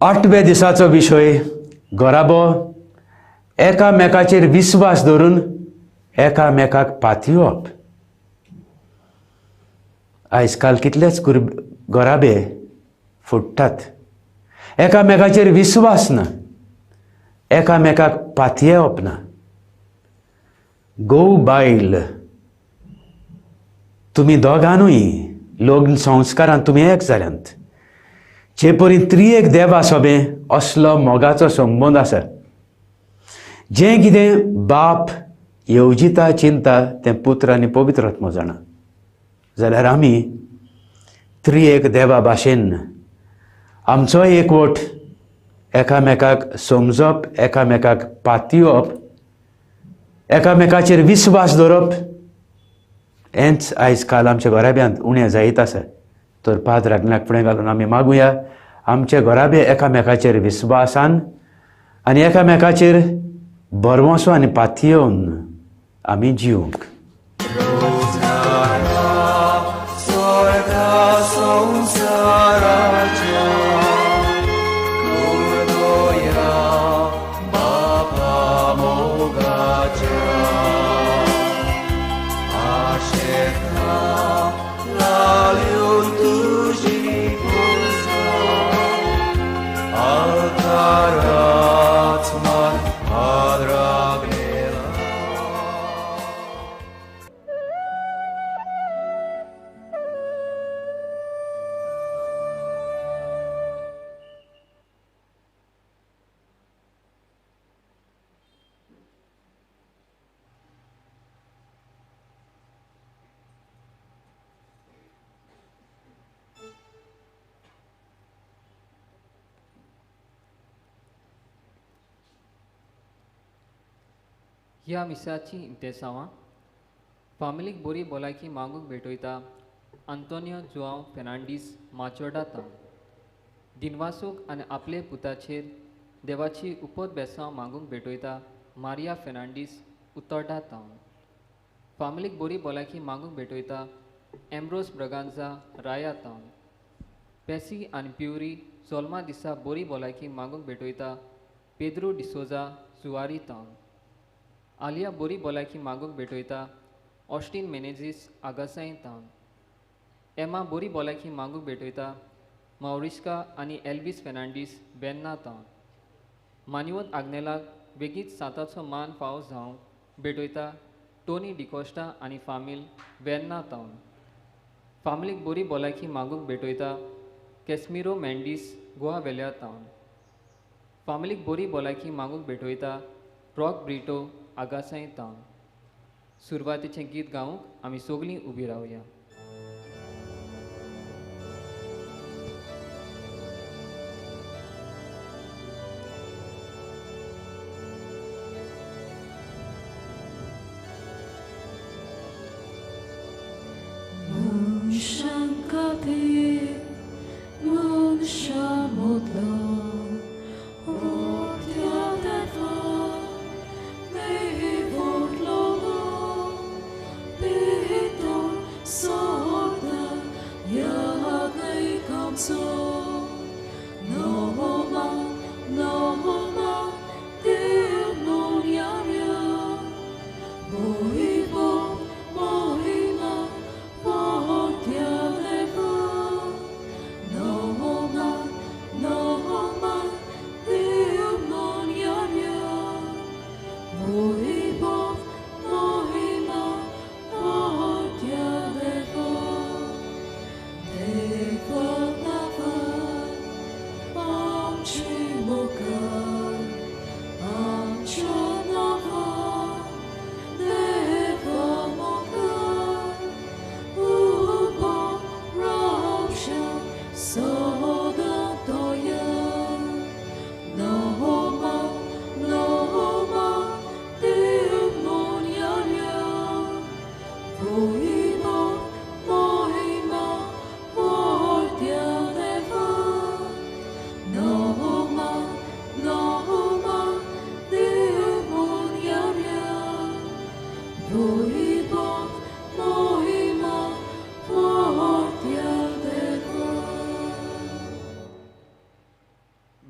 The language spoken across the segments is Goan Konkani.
आठव्या दिसाचो विशय घराबो एकामेकाचेर विस्वास धरून एकामेकाक पातयेवप. आयज काल कितलेच घराबे फुट्टात, एकामेकाचेर विस्वास ना, एकामेकाक पातयेवप ना. घोव बायल तुमी दोगांनूय लग्न संस्कारान तुमी एक जाल्यांत, जे परी त्रियेक देवा सोबें असलो मोगाचो संबंद आसा. जें कितें बाप येवजिता चिंता तें पुत्र आनी पवित्र आत्मो जाणा. जाल्यार आमी त्रियेक देवा भाशेन आमचो एकवट एकामेकाक समजप, एकामेकाक पातयेवप, एकामेकाचेर विस्वास दवरप हेंच आयज काल आमच्या घराब्यांत उणें जायत आसा. तर पाद्र आग्नेलाक फुडें घालून आमी मागुया आमचे घराबे एकामेकाचेर विस्वासान आनी एकामेकाचेर भरवंसो आनी पातयेवन आमी जिवंक. ह्या मिसाची इंतेसांवां फामिलीक बरी भलायकी मागूंक भेटयता आंतोनियो जुआंव फेर्नांडीस माचोर्डा तावन. दिनवासूक आनी आपले पुताचेर देवाची उपत बेसांव मागूंक भेटयता मारिया फेर्नांडीस उतोर्डा तावन. फामिलीक बरी भलायकी मागूंक भेटयता एम्ब्रोस ब्रगांजा राया तावन. पेसी आनी प्युरी सोल्मा दिसा बरी भलायकी मागूंक भेटयता पेद्रू डिसोजा जुवारी तावन. आलिया बरी भलायकी मागूंक भेटयता ऑस्टीन मेनेजीस आगासाई तावन. एमा बरी भलायकी मागूंक भेटयता मावरिस्का आनी एल्वीस फेर्नांडीस वेन्ना तावन. मान्यवत आग्नेलाक बेगीच सांताचो मान फावो जावंक भेटयता टोनी डिकोस्टा आनी फामील वेन्ना तावन. फामिलीक बरी भलायकी मागूंक भेटयता कॅस्मिरो मेंडीस गोवा वेल्या तावन. फामिलीक बरी भलायकी मागूंक भेटयता रॉक ब्रिटो आगासाई तावन. सुरवातेचें गीत गावंक आमी सगळीं उबी रावया.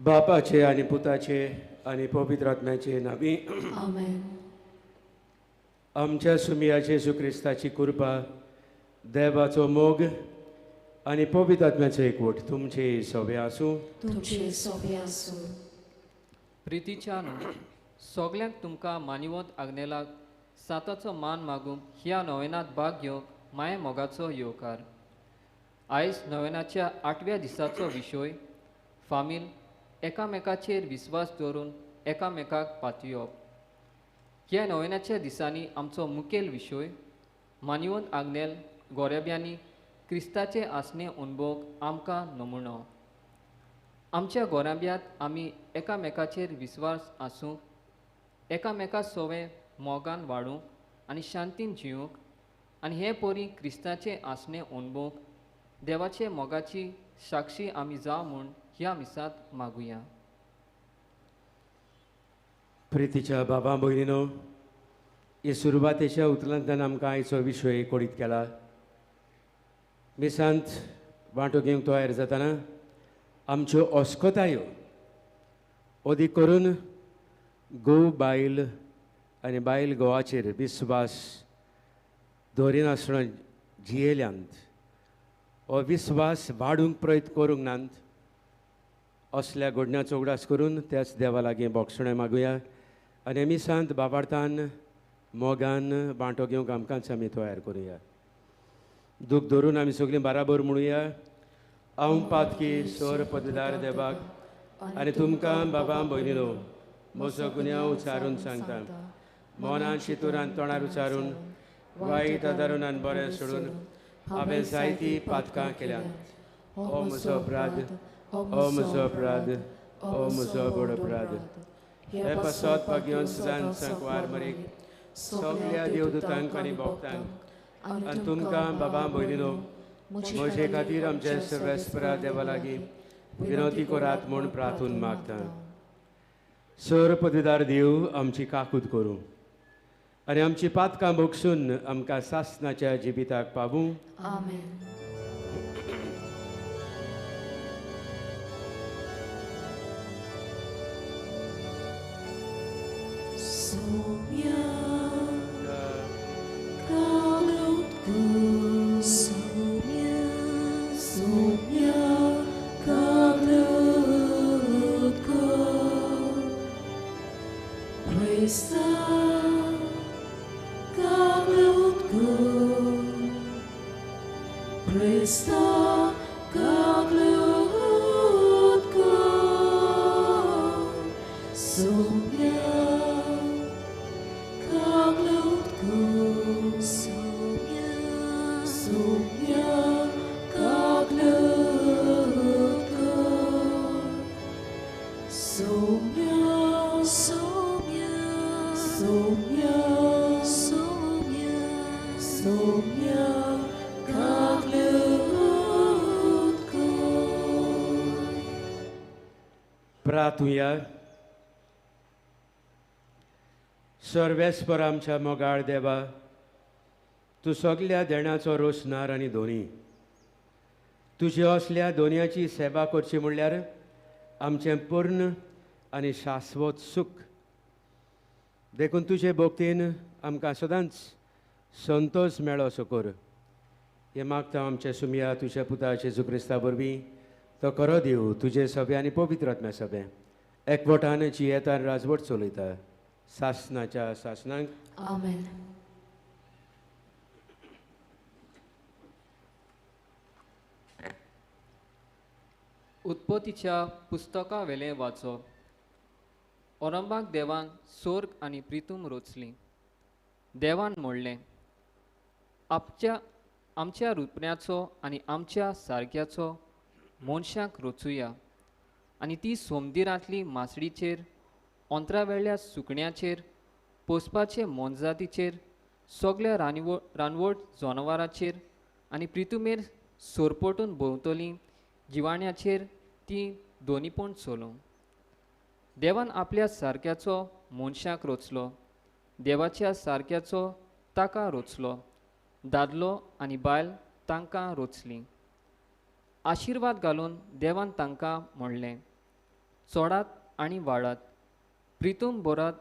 बापाचे आनी पुताचे आनी पवित्र आत्म्याचे नांवी आमेन. आमच्या सुमिया जेजू क्रिस्ताची कृपा, देवाचो मोग आनी पवित्र आत्म्याचो एकवट तुमचे सोबे आसूं. तुमचे सोबे आसूं. प्रितीच्या न्हू सगल्यांक तुमकां मानिवंत आग्नेलाक साताचो मान मागूंक ह्या नोवेनात भाग घेवंक माये मोगाचो येवकार. आयज नोवेनाच्या 8व्या दिसाचो विशय फामील एकामेकाचेर विस्वास दवरून एकामेकाक पातयेवप. ह्या नोवेनाच्या दिसांनी आमचो मुखेल विशय मानिवंत आग्नेल गोरेब्यांनी क्रिस्ताचे आसणे अणभवंक आमकां नमुनो. आमच्या गोराब्यांत आमी एकामेकाचेर विस्वास आसूंक, एकामेका सोवें मोगान वाडूंक आनी शांतीन जिवंक आनी हे परी क्रिस्ताचे आसणे अणभवंक देवाचे मोगाची साक्षी आमी जावं म्हूण ह्या मिसांत मागुया. प्रितीच्या बाबा भयणीनो, हे सुरवातेच्या उतरांतल्यान आमकां आयचो विशय कोडीत केला. मिसांत वांटो घेवंक तयार जातना आमच्यो अस्कतायो अदीक करून घोव बायल आनी बायल घोवाचेर विस्वास दवरिनासतना जियेल्यांत हो विस्वास वाडूंक प्रयत्न करूंक नात असल्या घडण्याचो उगडास करून त्याच देवा लागीं बोगसणें मागुया आनी मिसांत बाबार्थान मोगान वांटो घेवंक आमकांच आमी तयार करुया. दूख धरून आमी सगळीं बाराबर म्हणुया. हांव पातकी सोर पददार देवाक आनी तुमकां बाबा भयणीनो म्हजो गुन्यांव उचारून सांगता. मनान शितूरान तोंडार उचारून वायट आदारून आनी बरें सोडून हांवें जायतीं पातकां केल्यांत. हो म्हजो अपराध, हो म्हजो अपराध, हो म्हजो व्हड अपराध. हे पासत भाग्योन सदांच सांकवार मरीक सगल्या देवदूतांक आनी भक्तांक आनी तुमकां बाबा भयणीनो म्हजे खातीर आमचे सर्वेस्परा देवा लागीं विनवती करात म्हूण प्रार्थून मागता. सर पदवीदार देव आमची काकूत करूं आनी आमची पातकां भोगसून आमकां सासनाच्या जिविताक पावूं. आमेन. प्रार्थुया. सर्वेस्पर आमच्या मोगाळ देवा, तूं सगल्या देण्याचो रोसनार आनी धोनी. तुजे असल्या दोनयाची सेवा करची म्हणल्यार आमचें पूर्ण आनी शाश्वत सूख. देखून तुजे भक्तीन आमकां सदांच संतोश मेळो असो कर. हें मागता आमच्या सुमया तुज्या पुता जेजू क्रिस्ता वरवीं. तो खरो देव तुजे सभे आनी पवित्र आत्म्या सभे एकवटान जियेतान राजवट चलयता सासनाच्या सासनाक. आमेन. उत्पत्तीच्या पुस्तका वेलें वाचो. ओरंबाक देवान सोर्ग आनी प्रितूम रोचली. देवान म्हणलें, आमच्या रुपण्याचो आनी आमच्या सारक्याचो मनशांक रोचुया आनी ती सोमदिरांतली मासडीचेर, ओंतरावेल्या सुकण्याचेर, पोसपाचे मोनजातीचेर, सगल्या रानवट जनावरांचेर आनी प्रितुमेर सोरपोटून भोंवतली जिवाण्याचेर ती दोनीपण चलोवं. देवान आपल्या सारक्याचो मनशाक रोचलो, देवाच्या सारक्याचो ताका रोचलो, दादलो आनी बायल तांकां रोचली. आशिर्वाद घालून देवान तांकां म्हणलें, चोडात आनी वाडात, प्रितूम बोरात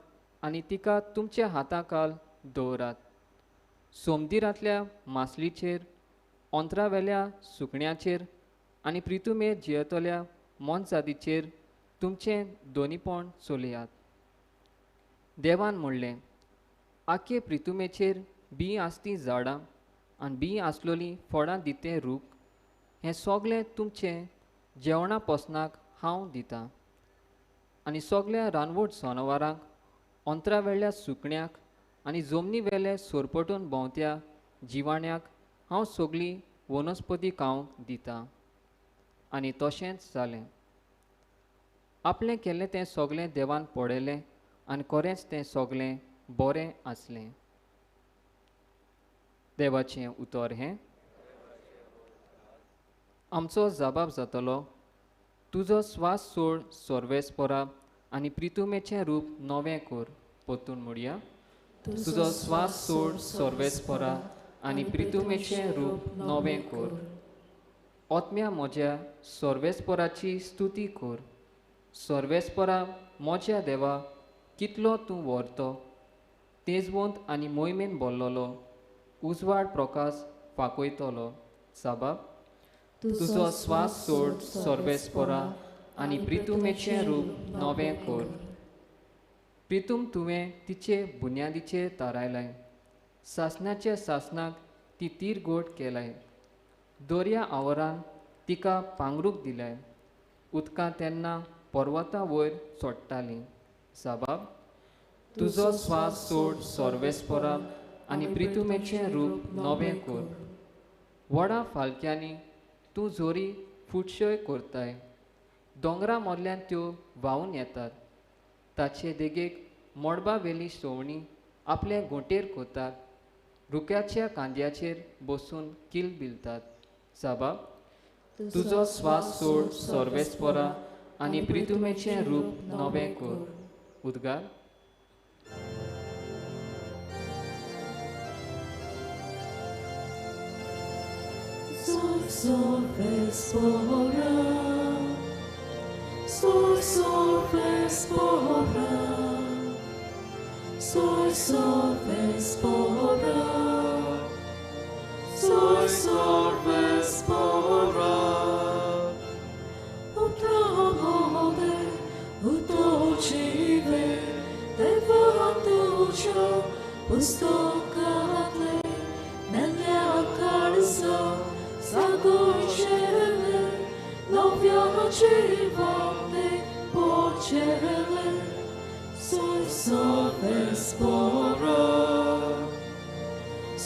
आनी तिका तुमच्या हाताखाल दवरात. सोमदिरांतल्या मासलीचेर, ओंतरावेल्या सुकण्याचेर आनी प्रितुमेर जियेतल्या मोनजातीचेर तुमचें दोनीपण चलयात. देवान म्हणलें, आखे प्रितुमेचेर बीं आसती झाडां आनी बीं आसलोलीं फळां दितें रूख, हें सगलें तुमचें जेवणा पोसनाक हांव दितां. आनी सगल्या रानवट जनावरांक, ओंतरावेल्या सुकण्याक आनी जमनी वेले सोरपटून भोंवत्या जिवाण्याक हांव सगळी वनस्पती खावंक दितां. आनी तशेंच जालें. आपलें केल्लें तें सगलें देवान पळयलें आनी खरेंच तें सगलें बरें आसलें. देवाचें उतर हें. आमचो जबाब जातलो, तुजो स्वास सोड सर्वेस्परा आनी प्रितुमेचें रूप नवें कर. परतून म्हणया, तुजो स्वास सोड सर्वेस्परा आनी प्रितुमेचें रूप नवें कर. आत्म्या म्हज्या सर्वेस्पराची स्तुती कर. सर्वेस्परा म्हज्या देवा, कितलो तूं व्हरतो, तेजवंत आनी मोहिमेन बोल्लोलो, उजवाड प्रकाश फांकयतलो. साबाब, तुजो स्वास सोड सर्वेस्परा आनी प्रितुमेचें रूप नवें कर. प्रितूम तुवें तिचे बुन्यादीचेर थारायलाय, सासणाचे सासणाक ती तीरगोट केलाय. दर्या आवरान तिका पांगरूक दिलाय, उदकां तेन्ना पर्वता वयर चडटालीं. साबाब, तुजो स्वास सोड सर्वेस्परा आनी प्रितुमेचें रूप नवें कर. व्हडा फालक्यांनी तूं जोरी फुटशय करताय, दोंगरा मदल्यान त्यो व्हांवून येतात. ताचे देगेक मळबा वेली सवणीं आपले गोंटेर कोतात, रुख्याच्या कांद्याचेर बसून किलबिलतात. साबाब, तुजो स्वास सोड सर्वेस्परा आनी प्रितुमेचें रूप नवें कर. उद्गार. Sorvespora, sorvespora, sorvespora, sorvespora. Utramode, utocive, devatucio, pustocate, nelle accarso, sagoicele, noviacivate, pocele, sorvespora,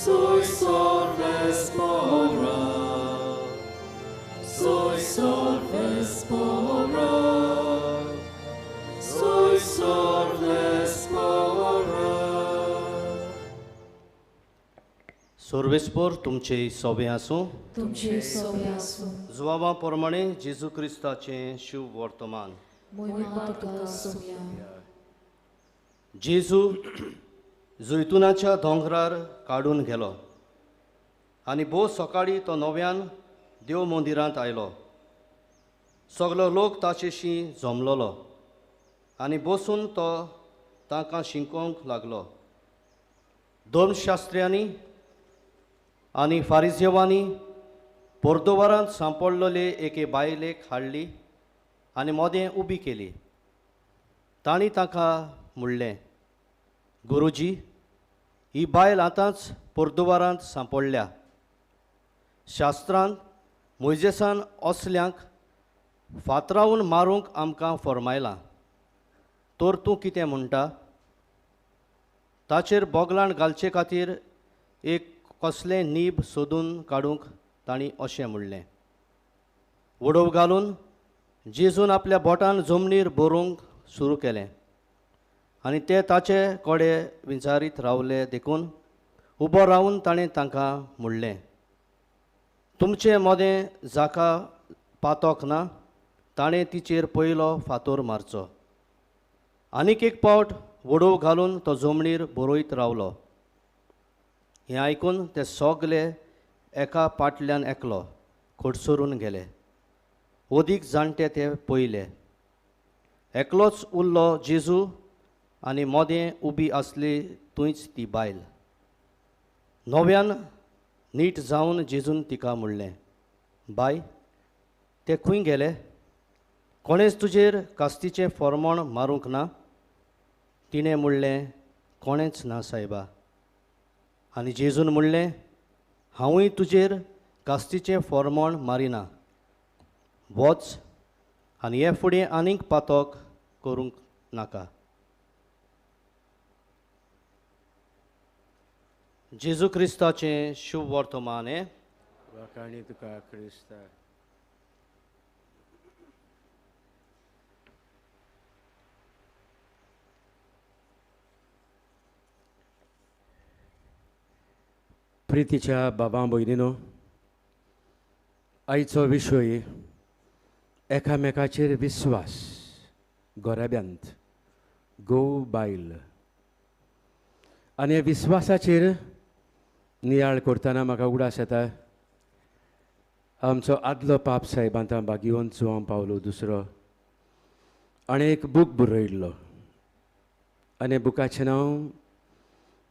sorvespora, sorvespora, sorvespora. सर्वेस्पोर तुमचे सोबे आसूं. तुमचे सोबे आसूं. जुवाबा प्रमाणे जेजू क्रिस्ताचें शुभ वर्तमान. जेजू जैतुनाच्या दोंगरार काडून गेलो आनी भोव सकाळीं तो नव्यान देव मंदिरांत आयलो. सगलो लोक ताचेशी जमलोलो आनी बसून तो तांकां शिकोवंक लागलो. धर्मशास्त्र्यांनी आनी फारिजेवांनी पोर्दोवारांत सांपडलेले एके बायलेक हाडली आनी मोदें उबी केली. तांणी ताका म्हणलें, गुरुजी, ही बायल आतांच पोर्दोवारांत सांपडल्या. शास्त्रान मोयजेसान असल्यांक फातरावन मारूंक आमकां फर्मायलां, तर तूं कितें म्हणटा? ताचेर बोगलाण घालचे खातीर एक कसलें नीब सोदून काडूंक तांणी अशें म्हणलें. उडोव घालून जेजून आपल्या बोटान जमनीर बरोवंक सुरू केलें आनी ते ताचे कडेन विचारीत रावले. देखून उबो रावन ताणें तांकां म्हणलें, तुमचे मदें जाका पातोक ना ताणें तिचेर पयलो फातोर मारचो. आनीक एक पावट वडोव घालून तो जमनीर बरयत रावलो. हें आयकून ते सगले एका पाटल्यान एकलो खडसरून गेले. अदीक जाणटे ते पयले. एकलोच उरलो जेजू आनी मोदें उबी आसली थंयच ती बायल. नव्यान नीट जावन जेजून तिका म्हणलें, बाय, ते खंय गेले? कोणेच तुजेर कास्तीचें फॉर्मोण मारूंक ना? तिणें म्हणलें, कोणेच ना सायबा. आनी जेजून म्हणलें, हांवूय तुजेर कास्तीचें फॉर्मोण मारिना, वच आनी हे फुडें आनीक पातक करूंक नाका. जेजू क्रिस्ताचें शुभ वर्तमान हें. वाखाणी तुका क्रिस्ता. प्रितीच्या बाबा भयणीनो, आयचो विशय एकामेकाचेर विस्वास गोराब्यांत घोव बायल आनी ह्या विस्वासाचेर नियाळ करतना म्हाका उगडास येता आमचो आदलो पाप साहेब आतां बागिवन जुवांव पावलो दुसरो आनी एक बूक बरयल्लो आनी बुकाचें नांव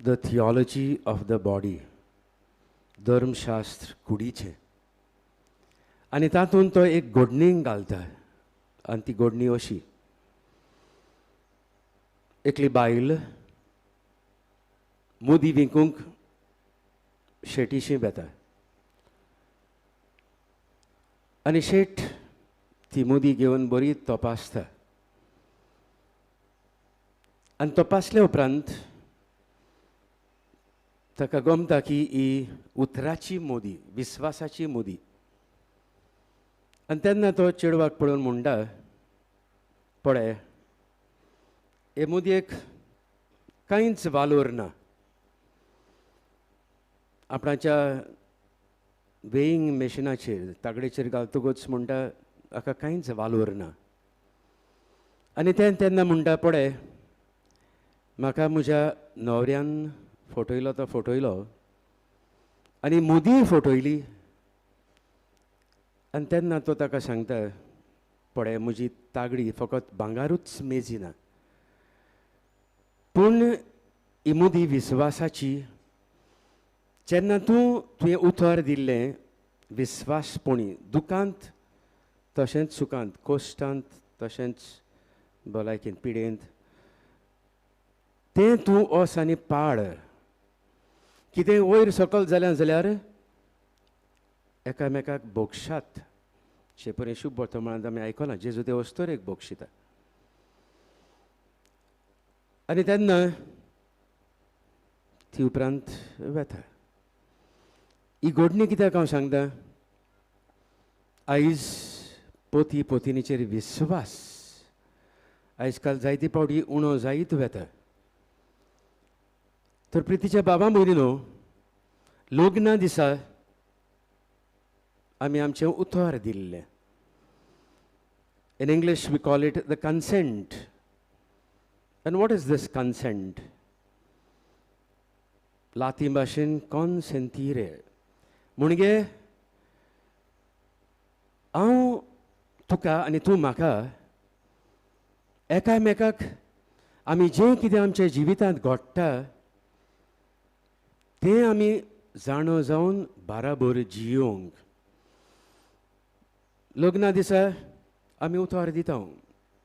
the theology of the body, धर्मशास्त्र कुडीचें. आनी तातूंत तो एक घडणी घालता आनी ती घडणी अशी, एकली बायल मुदी विकूंक शेटीशी वेता आनी शेट ती मुदी घेवन बरी तपासता आनी तपासल्या उपरांत ताका गमता की ही उतराची मोदी, विस्वासाची मोदी. आनी तेन्ना तो चेडवाक पळोवन म्हणटा, पळय हे मुदयेक कांयच वालोर ना, आपणाच्या वेईंग मेशिनाचेर तागडेचेर घालतकूच म्हणटा हाका कांयच वालोर ना. आनी तें तेन्ना म्हणटा, पळय म्हाका म्हज्या न्हवऱ्यान फटयलो तो फटयलो आनी मुदीय फटयली. आनी तेन्ना तो ताका सांगता, पळय म्हजी तागडी फकत भांगारूच मेजिना, पूण ही मुदी विस्वासाची. जेन्ना तूं तुवें उतर दिल्लें विस्वासपणी, दुखांत तशेंच सुखांत, कोश्टांत तशेंच भलायकेंत पिडेंत, तें तूं वच आनी पाळ. कितें वयर सकल जालें जाल्यार एकामेकाक भोगशात. शेपरे शुभ वर्तमानांत आमी आयकलां जेजू ते अस्तोरेक भोगशिता. आनी तेन्ना ती उपरांत वेता. ही घडणी कित्याक हांव सांगता, आयज पोती पोतिनीचेर विस्वास आयज काल जायते फावटी उणो जायत वेता. तर प्रितीच्या बाबा भयणीनो, लग्ना दिसा आमी आमचें उतर दिल्लें. In English we call it the consent. And what is this consent? Latin भाशेन कॉन्सेंतिरे, म्हणजे हांव तुका आनी तूं म्हाका एकामेकाक आमी जें कितें आमच्या जिवितांत घडटा तें आमी जाणो जावन बाराबर जियोंक. लग्ना दिसा आमी उतर दिता,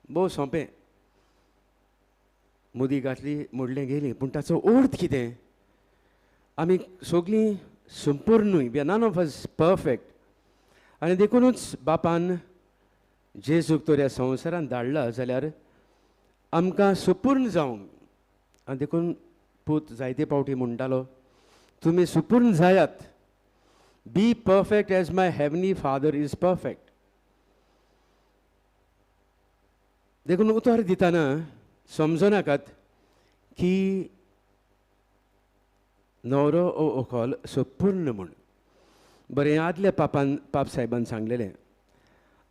भोव सोंपें, मुदी घातली मोडलें गेली, पूण ताचो अर्थ कितें? आमी सगळीं संपूर्ण न्हय, we are none of us perfect. आनी देखुनूच बापान जेजूक तर ह्या संवसारांत धाडला जाल्यार आमकां सुपूर्ण जावंक. आनी देखून पूत जायते फावटी म्हणटालो, तुमी सुपूर्ण जायात, be perfect as my heavenly father is perfect. देखून उतर दितना समजो नाकात की न्हवरो ओ ओखल सुपूर्ण म्हूण. बरें, आदल्या पापान पाप साहेबान सांगलेलें.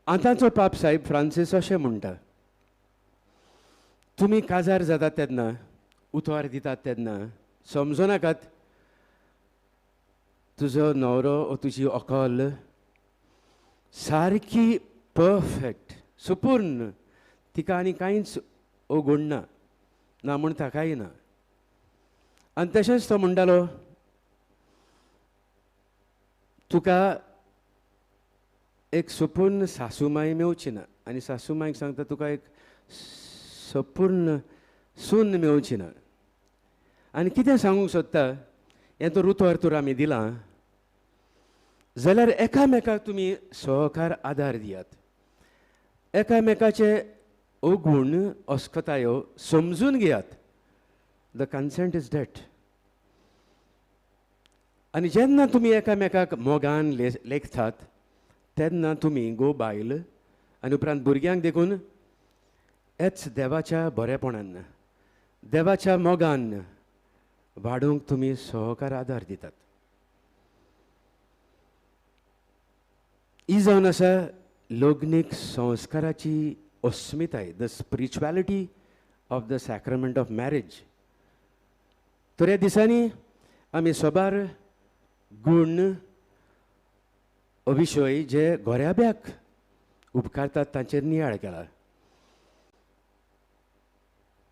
आतांचो पाप साहेब फ्रांसीस अशें म्हणटा, तुमी काजार जातात तेन्ना, उतर दितात तेन्ना समजो नाकात तुजो न्हवरो ओ तुजी अकल सारकी परफेक्ट, सुपूर्ण, तिका आनी कांयच अवगुण ना, ना म्हूण ताकाय ना. आनी तशेंच तो म्हणटालो तुका एक सपूर्ण सासूमाय मेवची ना, आनी सासूमायक सांगता तुका एक सपूर्ण सून मेवची ना. आनी कितें सांगूंक सोदता हें तो रुतोर तर आमी दिलां जाल्यार एकामेकाक तुमी सहकार आदार दियात, एकामेकाचे अवगुण अस्कतायो समजून घेयात. The consent is that. आनी जेन्ना तुमी एकामेकाक मोगान लेखतात तेन्ना तुमी गो बायल आनी उपरांत भुरग्यांक देखून हेच देवाच्या बरेपणान देवाच्या मोगान वाडोवंक तुमी सहकार आदार दितात. ही जावन आसा लग्नीक संस्काराची अस्मिताय, the spirituality of the sacrament of marriage. तर ह्या दिसांनी आमी साबार गूण अविशय जे गोऱ्याब्याक उपकारतात तांचेर नियाळ केला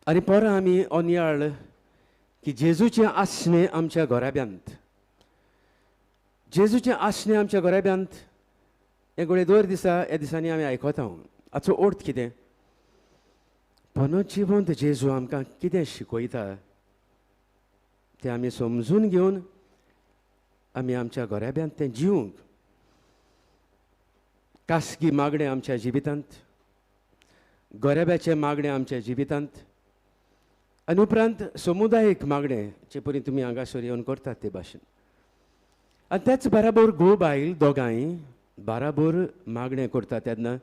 आनी परां आमी हो नियाळ की जेजूचें आसणें आमच्या घराब्यांत, जेजूचें आसणें आमच्या घराब्यांत हें घडये दर दिसा ह्या दिसांनी आमी आयकता. हाचो अर्थ कितें? पनो जिवंत जेजू आमकां कितें शिकयता तें आमी समजून घेवन आमी आमच्या घराब्यांत तें जिवंक, खासगी मागणें आमच्या जिवितांत, घराब्याचें मागणें आमच्या जिवितांत आनी उपरांत समुदायीक मागणें जे परी तुमी हांगासर येवन करतात ते भाशेन. आनी त्याच बराबर घोव बायल दोगांय बराबर मागणें करता तेन्ना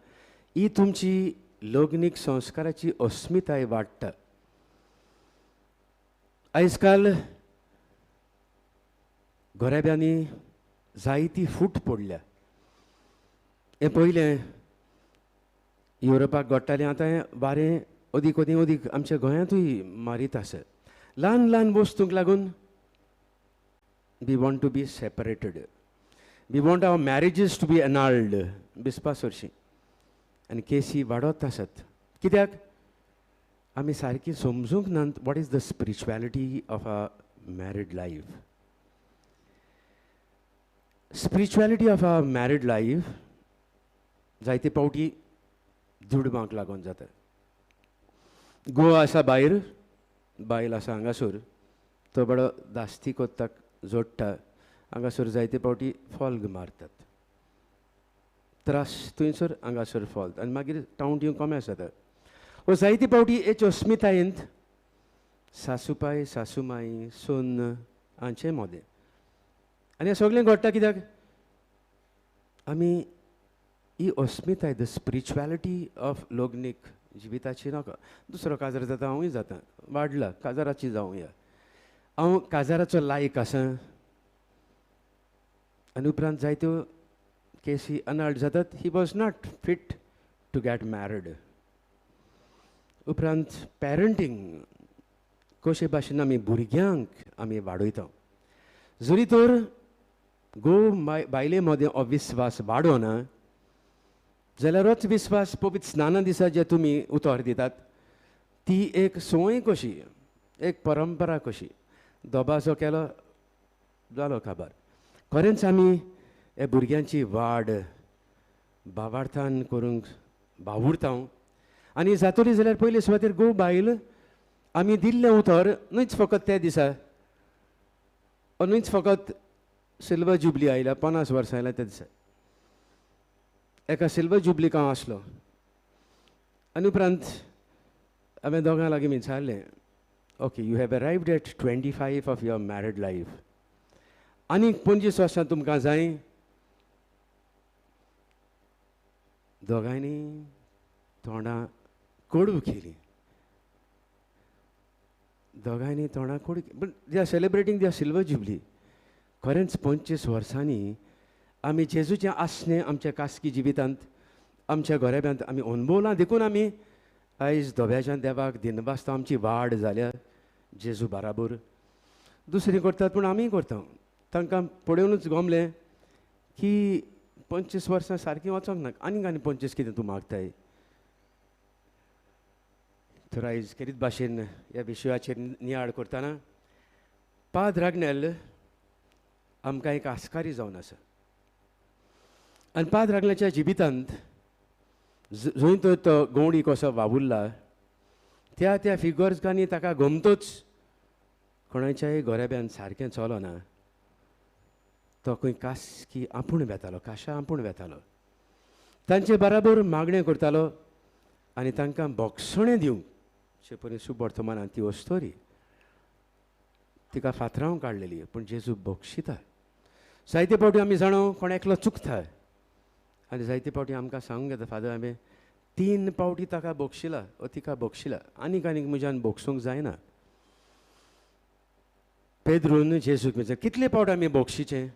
ही तुमची लग्नीक संस्काराची अस्मिताय वाडटा. आयज काल घराब्यांनी जायती फूट पडल्या. हें पयलें युरोपाक घडटालें, आतां हें वारें अदीक अदीक अदीक आमच्या गोंयांतूय मारीत आसा. ल्हान ल्हान वस्तूंक लागून we want to be separated, we want our marriages to be annulled बिस्पा सरशीं आनी केसी वाडत आसात. कित्याक आमी सारकी समजूंक ना what is the spirituality of a married life. Spirituality of a married life जायते पावटी दुडवांक लागून जाता. गोवा आसा भायर, बायल आसा हांगासर, तो बरो दास्ती कोत्ताक जोडटा, हांगासर जायते पावटी फॉल्ग मारतात, त्रास थंयसर हांगासर फॉल्ग आनी मागीर टावंट कमी जाता. वो जायते पावटी हेच अस्मितायेंत सासूपाय सासूमाय सून हांचे मोदें आनी हें सगळें घडटा कित्याक आमी ही अस्मिताय the spirituality of लग्नीक जिविताची नाका. दुसरो काजार जाता, हांवूय जाता, वाडला काजाराची जावया, हांव काजाराचो लायक आसा आनी उपरांत जायत्यो केसी अनाल्ड जातात. He was not fit to get married. उपरांत पॅरंटींग कशे भाशेन आमी भुरग्यांक आमी वाडयता. जरी तर घोव बायले मदें हो विस्वास वाडोना जाल्यारच विस्वास पवित्र स्नाना दिसा जे तुमी उतर दितात ती एक संवय कशी, एक परंपरा कशी, दबाजो केलो जालो काबार. खरेंच आमी हे भुरग्यांची वाड भावार्थान करूंक वावुरता आनी जातली जाल्यार पयले सुवातेर घोव बायल आमी दिल्लें उतर न्हूच फकत त्या दिसा, न्हूच फकत सिल्वर जुबली आयल्या 50 वर्सां आयल्या त्या दिसा. एका सिल्वर जुबलीक हांव आसलो आनी उपरांत हांवें दोगां लागीं विचारलें, okay you have arrived at 25 of your married life, आनीक 25 वर्सां तुमकां जाय? दोगांयनी तोंडां कोडू केली, दोगांयनी तोंडां कोडू. But they are celebrating their silver jubilee. खरेंच 25 वर्सांनी आमी जेजूचें आसणें आमच्या खासगी जिवितांत आमच्या घराब्यांत आमी अणभवलां, देखून आमी आयज दोब्याच्यान देवाक दिनवासता. आमची वाड जाल्या जेजू बराबर. दुसरीं करतात पूण आमीय करता. तांकां पळोवनूच गमलें की 25 वर्सां सारकीं वचोंक ना, आनीक आनी 25 कितें तूं मागताय. तर आयज खेरीत भाशेन ह्या विशयाचेर नियाळ करतना पाद्र आग्नेल आमकां एक आस्कारी जावन आसा आनी पाद्र आग्नेलाच्या जिवितांत जंय तर तो गवणी कसो वावुरला त्या त्या फिगर्सांनी ताका गोमतोच कोणाच्याय गोरेब्यान सारकें चलना, तो खंय कासकी आपूण वेतालो, काशा आपूण वेतालो, तांचे बराबर मागणें करतालो आनी तांकां बोगसणें दिवंक शेपरी सुबर्तमानान ती अस्तोरी तिका फातरावंक काडलेली, पूण जेजू बक्षिता. जायते फावटी आमी जाणो कोण एकलो चुकता आनी जायते फावटी आमकां सांगूंक येता, फादर हांवें 3 फावटी ताका बक्षिला ओ तिका बक्षिला, आनीक आनीक म्हज्यान बक्षूंक जायना. पेद्रून जेजूक म्हणजे कितले फावट आमी बक्षिचें?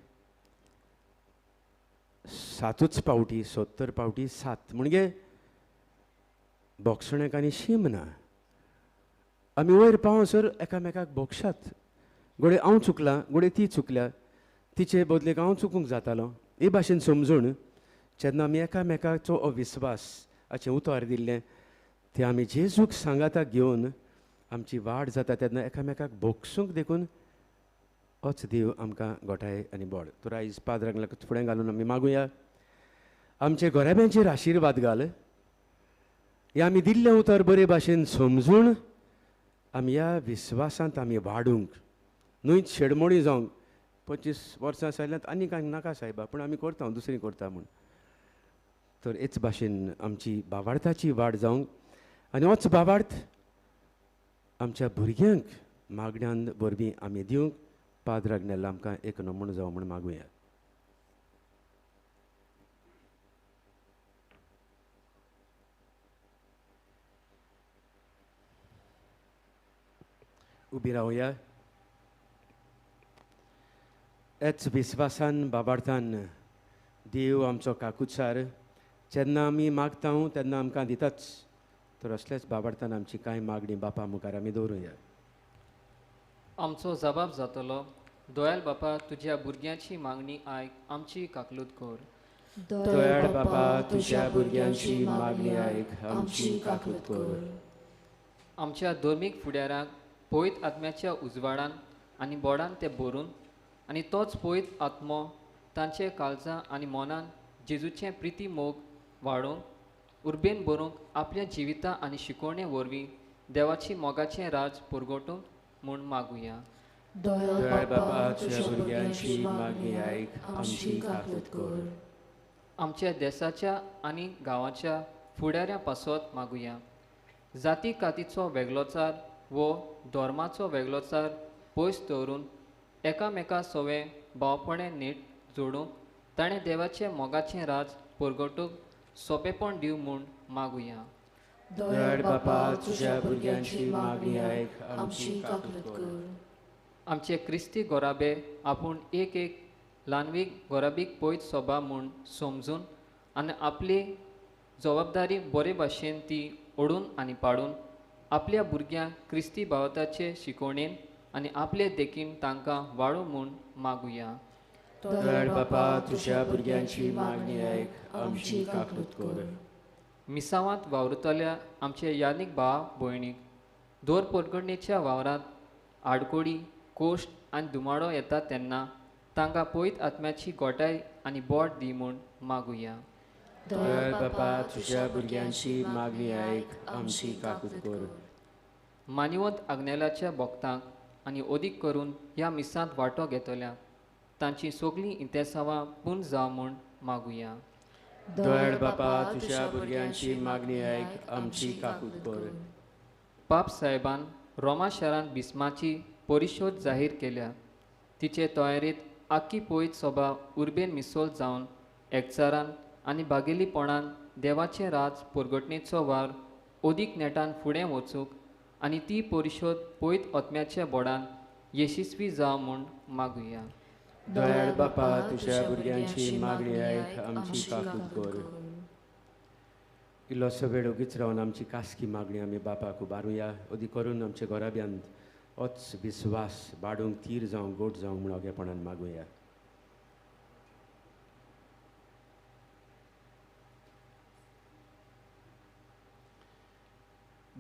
7 फावटी, 70 फावटी 7, म्हणजे बक्षण्याक आनी शीम ना. आमी वयर पावसर एकामेकाक बक्षात, घडये हांव चुकलां, घडये ती चुकल्या, तिचे बदलेक हांव चुकूंक जातालो. हे भाशेन समजून जेन्ना आमी एकामेकाचो अविस्वास हाचें उतर दिल्लें तें आमी जेजूक सांगाताक घेवन आमची वाड जाता तेन्ना एकामेकाक भोगसूंक देखून होच देव आमकां गोठाय आनी बोड. तर आयज पाद्राक फुडें घालून आमी मागुया, आमचे गोरेब्यांचेर आशिर्वाद घाल, हें आमी दिल्लें उतर बरे भाशेन समजून आमी ह्या विस्वासांत आमी वाडूंक, न्हय शेडमोडी जावंक. 25 वर्सां जाल्यांत आनी कांय नाका सायबा, पूण आमी करता, दुसरी करता म्हूण. तर हेच भाशेन आमची भावार्थाची वाड जावंक आनी होच भावार्थ आमच्या भुरग्यांक मागण्यान वरवीं आमी दिवंक पाद्र आग्नेल आमकां एक नमुनो जावं म्हूण मागुया. उबी रावया. एच विस्वासान बाबार्थान देव आमचो काकुचार जेन्ना आमी मागता तेन्ना आमकां दिताच. तर असलेच बाबार्थान आमची कांय मागणी बापा मुखार आमी दवरुया. आमचो जबाब जातलो, दोयाल बापा तुज्या भुरग्यांची मागणी आयक, आमची काकलूत कर. दयाळ बापा तुज्या भुरग्यांची मागणी आयक, आमची काकलूत कर. आमच्या धर्मीक फुडाराक पवित्र आत्म्याच्या उजवाडान आनी बोडान ते भरून आनी तोच पवित्र आत्मो तांचे काळजां आनी मनान जेजूचें प्रिती मोग वाडोवंक उर्बेन भरूंक आपल्या जिविता आनी शिकवणे वरवीं देवाची मोगाचें राज पुरगोटूंक म्हूण मागुया. दयाळ बापा तुज्या भुरग्यांची मागणी आयक, आमची काकूत कर. आमच्या देसाच्या आनी गांवाच्या फुडाऱ्यां पासत मागुया. जाती कातीचो वेगळोचार वो धर्माचो वेगळोचार पयस दवरून एकामेका सवें भावपणें नीट जोडूंक ताणें देवाचें मोगाचें राज परगटूंक सोंपेपण दिवं म्हूण मागुया. दयाळ बापा तुज्या भुरग्यांची मागणी आयक, आमची काकूत कर. आमचे क्रिस्ती गोराबे आपूण एक एक ल्हानवीक गोराबीक पयत सोबा म्हूण समजून आनी आपली जबाबदारी बरे भाशेन ती ओडून आनी पाडून आपल्या भुरग्यांक क्रिस्ती भावताचे शिकवणेन आनी आपले देखीन तांकां वाडोवं म्हूण मागुया. दयाळ बापा तुज्या भुरग्यांची मागणी आयक, आमची काकूत कर. मिसावांत वावुरतल्या आमचे यादीक भाव भयणीक दोर पोटगडणेच्या वावरांत आडकोडी कोश्ट आनी धुमाडो येता तेन्ना तांकां पवित्र आत्म्याची गोटाय आनी बोट दी म्हूण मागुया. दयाळ बापा तुज्या भुरग्यांची मागणी आयक, आमची काकूत कर. मानिवंत आग्नेलाच्या भक्तांक आनी अदीक करून ह्या मिसांत वांटो घेतल्या तांची सगळीं इंतेसांवां पूर्ण जावं म्हूण मागुया. दयाळ बापा तुज्या भुरग्यांची मागणी आयक, आमची काकूत कर. पाप साहेबान रोमा शारांत बिस्माची परिशोध जाहीर केल्या. तिचे तयारेंत आख्खी पवित्र सभा उर्बेन मिसोल जावन एकचारान आनी भागेलीपणान देवाचें राज परगटणेचो वावर अदीक नेटान फुडें वचूंक आनी ती परिशोध पवित्र आत्म्याच्या बोडान येशस्वी जावं म्हूण मागुया. दयाळ बापा तुज्या भुरग्यांची मागणी आयक, आमची काकूत कर. इल्लोसो वेळ ओगीच रावन आमची कासकी मागणी आमी बापाक उबारुया. अदीक करून आमच्या घराब्यांत होच विस्वास वाडूंक थीर जावंक गोड जावंक म्हूण ओगेपणान मागुया.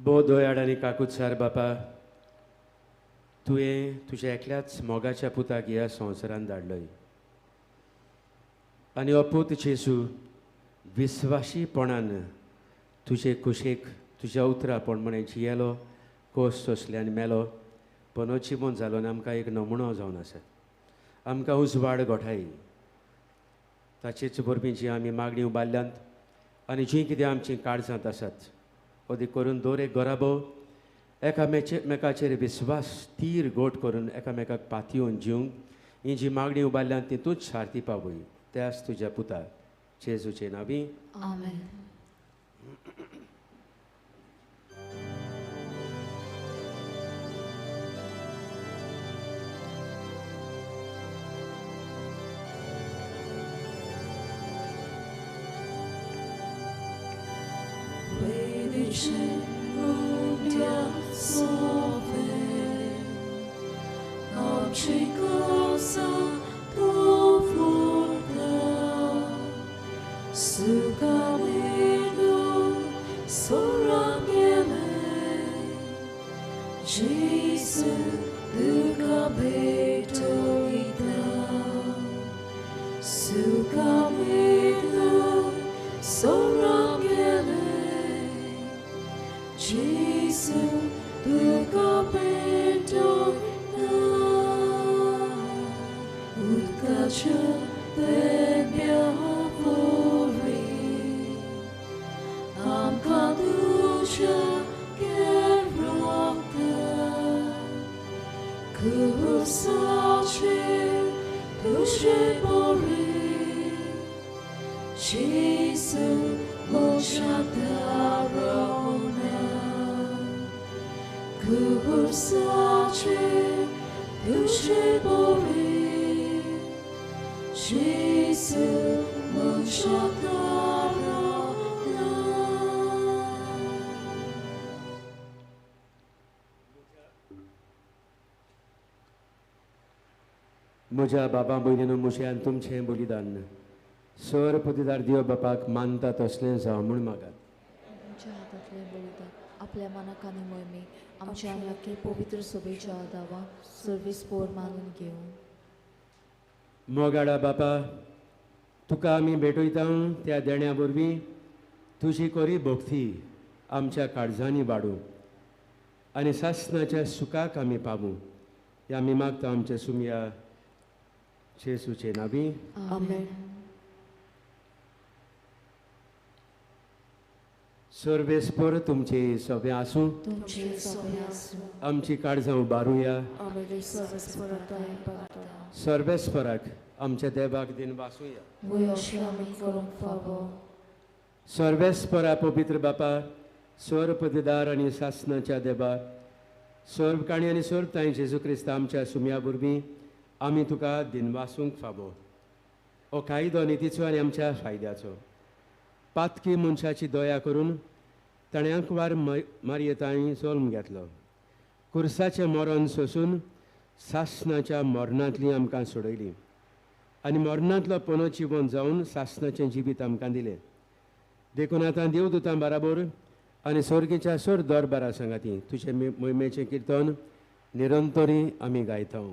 भोव दयाळ आनी काकुत्सार बापा, तुवें तुज्या एकल्याच मोगाच्या पुताक ह्या संवसारान धाडलय आनी हो पूत जेजू विस्वाशीपणान तुजे कुशेक तुज्या उतरा प्रमाणे जियेलो, कोस सोंसले आनी मेलो, पुनर्जिवन जालो आनी आमकां एक नमुनो जावन आसा. आमकां उजवाड गोठाय. ताचेच वरवीं जी आमी मागणी उबारल्यांत आनी जीं कितें आमचीं काळजांत आसात अदीक करून दर एक घराबो एकामेकाचेर विस्वास तीर गोट करून एकामेकाक पातयेवन जिवंक ही जी मागणी उबारल्यांत ती तूंच सारती पावय. त्याच तुज्या पुता जेजूचे नांवी आमेन. म्हज्या बाबा भयणीनो, म्हजें आनी तुमचें बलिदान सर पतिदार देव बापाक मानता तसलें जावं म्हूण मागात. तुमच्या हातांतलें बलिदान आपल्या मनाक आनी मोहिमेक आमच्या आनी पवित्र सभेच्या दावाक सर्वीस पोर मानून घेवन. मोगाडा बापा, तुका आमी भेटयता त्या देण्या वरवीं तुजी कोरी भक्ती आमच्या काळजांनी वाडूं आनी सासणाच्या सुखाक आमी पावूं. ह्या आमी मागता आमच्या सुमया जेजूचे नांवी आमेन. सर्वेस्पर तुमचे सगळे आसूं, आमची काळजां उबारुया. सर्वेस्पराक आमच्या देवाक दिन वासूया. सर्वेस्परा पवित्र बापा, सर्व पददार आनी सासणाच्या देवा, सर्व काणी आनी सर्व तांय जेजू क्रिस्त आमच्या सुमया वरवीं आमी तुका दिनवासूंक फावो. हो कायदो नितीचो आनी आमच्या फायद्याचो. पातकी मनशाची दया करून ताणें आंकवार मारयेतांय जल्म घेतलो. कुर्साचें मरण सोसून सासणाच्या मरणांतली आमकां सोडयली आनी मरणांतलो पुनर्जिवन जावन सासणाचें जिवीत आमकां दिलें. देखून आतां देवदूतां बराबर आनी स्वर्गीच्या सोर दरबारा सांगाती तुजें मोहिमेचें किर्तन निरंतरी आमी गायता.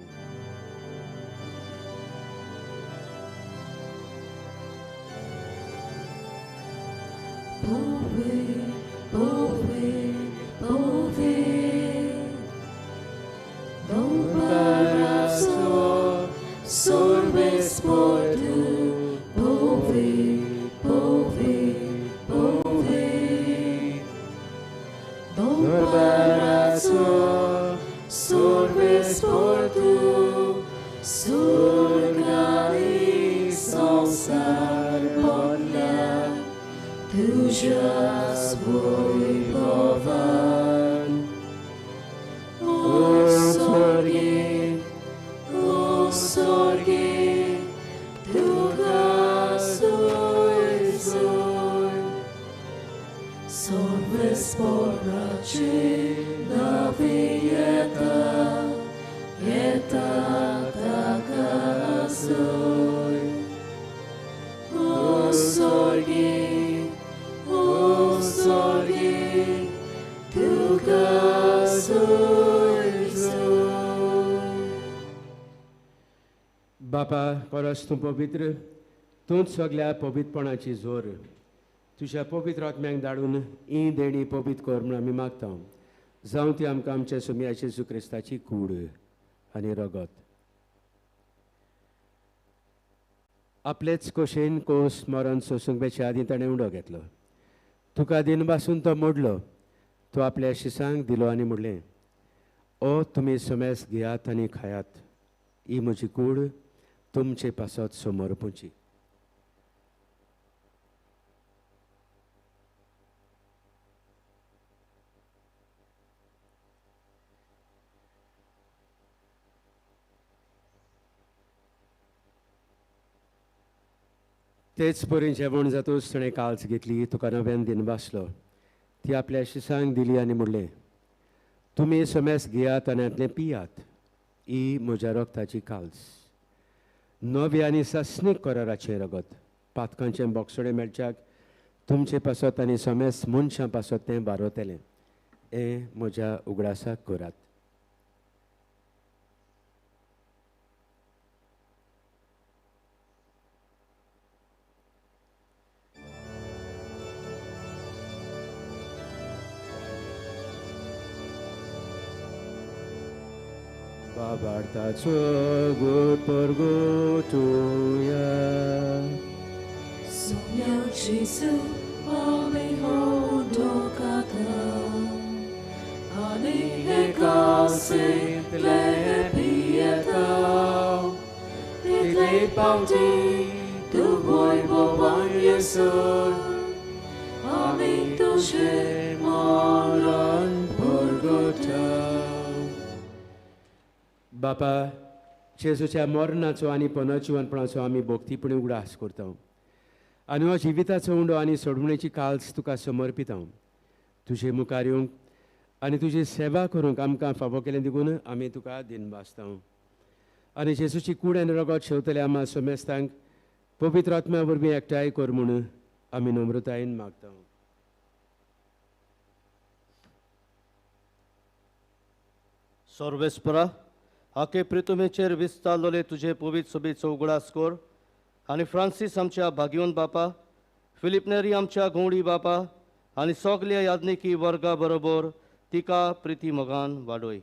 O sorgi, tu खरोच तूं पवित्र, तूंच सगल्या पवित्रपणाची जोर. तुज्या पवित्र आत्म्यांक धाडून ही देणी पवित्र कर म्हूण आमी मागता. जावं ती आमकां आमच्या सोम्या जेजू क्रिस्ताची कूड आनी रगत. आपलेच कोशेन कोस मरण सोसूंक बेच्या आदीं ताणें उडो घेतलो. तुका दिन बासून तो मोडलो, तो आपल्या शिसांक दिलो आनी म्हणलें, ओ तुमी समेस घेयात आनी खायात, ही म्हजी कूड तुमचे पासत समर्पुची. तेच परी जेवण जातूच ताणें काल्स घेतली, तुका नव्यान दिन बासलो, ती आपल्या शिसांक दिली आनी म्हणलें, तुमी समेस घेयात आनी हांतलें पियात, ही म्हज्या रगताची काल्स, नव्या आनी सासणीक कराराचें रगत, पातकांचें बोगसणें मेळच्याक तुमचे पासत आनी समेस मनशां पासत तें बारवतलें. हें म्हज्या उगडासाक करात. बाबार्थाचो गोड परगोटुया. सोम्या जेजू आमी होडोकाता आनी हे कासेंतले पियेता, तितले पावटी तूं वैभवान येसर आमी तुजें मरण परगोटा. बापा, जेजूच्या मरणाचो आनी पुनर्जिवनपणाचो आमी भक्तीपणी उगडास करता आनी हो जिविताचो उंडो आनी सोडवणेची काल्स तुका समर्पिता. तुजे मुखार येवंक आनी तुजी सेवा करूंक आमकां फावो केलें देखून आमी तुका दिनवासता. आनी जेजूची कूड आनी रगत शेवतले आमा समेस्तांक पवित्र आत्म्या वरवीं एकठांय कर म्हूण आमी नम्रतायेन मागता. सर्वेस्परा, आके प्रितुमेचेर विस्तारलोले तुजे पवित्र सोबीचो उगडास कर आनी फ्रांसीस आमच्या भाग्योन बापा, फिलीप नेरी आमच्या घोवडी बापा आनी सगल्या याज्ञिकी वर्गा बरोबर तिका प्रिती मोगान वाडोय.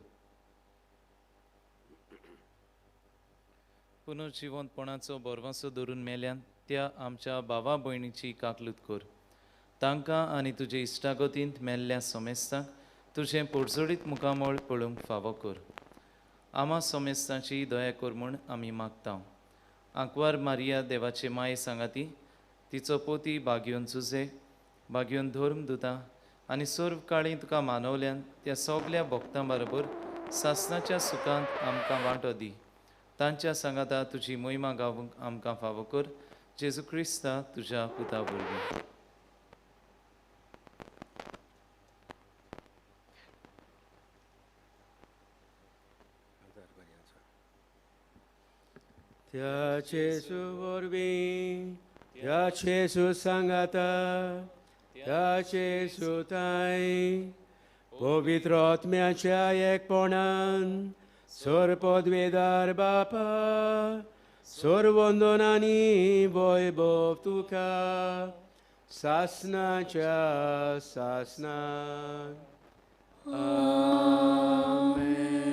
पुनर्जिवंतपणाचो भरवंसो धरून मेल्यान त्या आमच्या भावा भयणीची काकलूत कर. तांकां आनी तुजे इश्टागतींत मेल्ल्या समेस्तांक तुजें पोडजोडीत मुखामळ पळोवंक फावो कर. आमा समेस्तांची दया कर म्हूण आमी मागता. आंकवार मारिया देवाचे माये सांगाती, तिचो पोती बागयोन जुजे, बागयोन धर्म दुता आनी सर्व काळी तुका मानवल्यान त्या सगल्या भक्तां बरोबर सासणाच्या सुखांत आमकां वांटो दी. तांच्या सांगाता तुजी मोहिमा गावूंक आमकां फावो कर. जेजू क्रिस्ता तुज्या पुता वरवीं. त्या जेजू वरवीं, त्या जेजू सांगाता, त्या जेजू ताई पवित्र आत्म्याच्या एकपणान सर्वपदवेदार बापा, सर्वंदन आनी वैभव तुका सासणाच्या सासणाक. आमेन.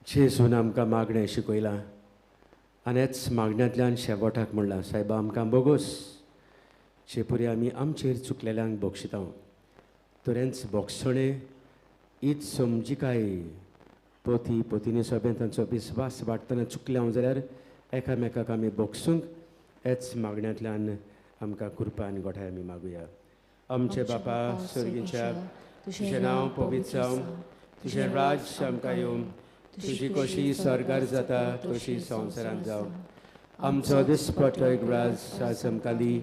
जेजून आमकां मागणें शिकयलां आनी हेच मागण्यांतल्यान शेवटाक म्हणलां, सायबा आमकां बोगोस जे परी आमी आमचेर चुकलेल्यांक बक्षिता, तरेंच बोगसणें हीच समजिकाय पोती पोतीनी सोबेन तांचो विस्वास वाडटना चुकले हांव जाल्यार एकामेकाक आमी बोगसूंक हेच मागण्यांतल्यान आमकां कृपा आनी गोठाय आमी मागुया. आमचे बापा सर्गीच्या, तुजें नांव पवित्र जावं, तुजें राज्य आमकां येवं, तुजी कशी सरकार जाता तशी संवसारांत जावं. आमचो दिसपट्टो एक राज आज आमकां दी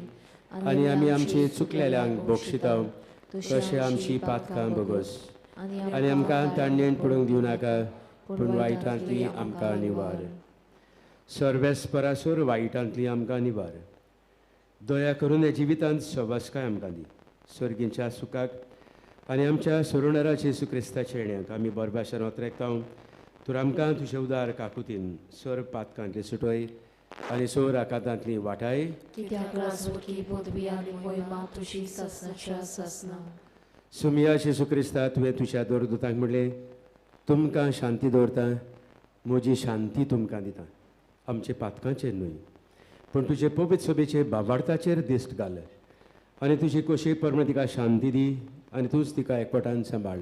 आनी आमी आमची चुकलेल्यांक बक्षिता तशें आमची पातकां बोगस आनी आमकां ताणेन पडूंक दिवं नाका, पूण वायटांतली आमकां निवार. सर्वेस्परासूर वायटांतली आमकां निवार. दया करून ह्या जिवितांत सवसकाय आमकां दी. सर्गींच्या सुखाक आनी आमच्या सोडणारा जेजू क्रिस्ताच्या येण्याक आमी बरे भाशेन ओतरेकता. तूं आमकां तुजे उदार काकुतीन सर पातकांतली सुटय आनी सोर आकांतांतली वाटाय. कित्याक राजवटकी पदवी आनी मोहिमा तुजी सासणाच्या सासणाक. सुमिया जेजू क्रिस्ता, तुवें तुज्या दोरदूतांक म्हणलें, तुमकां शांती दवरता, म्हजी शांती तुमकां दिता. आमचे पातकांचेर न्हय पूण तुजे पवित्र सभेचे बाबार्थाचेर दिश्ट घाल आनी तुजी कोशी प्रमाण तिका शांती दी आनी तूंच तिका एकवटान सांबाळ.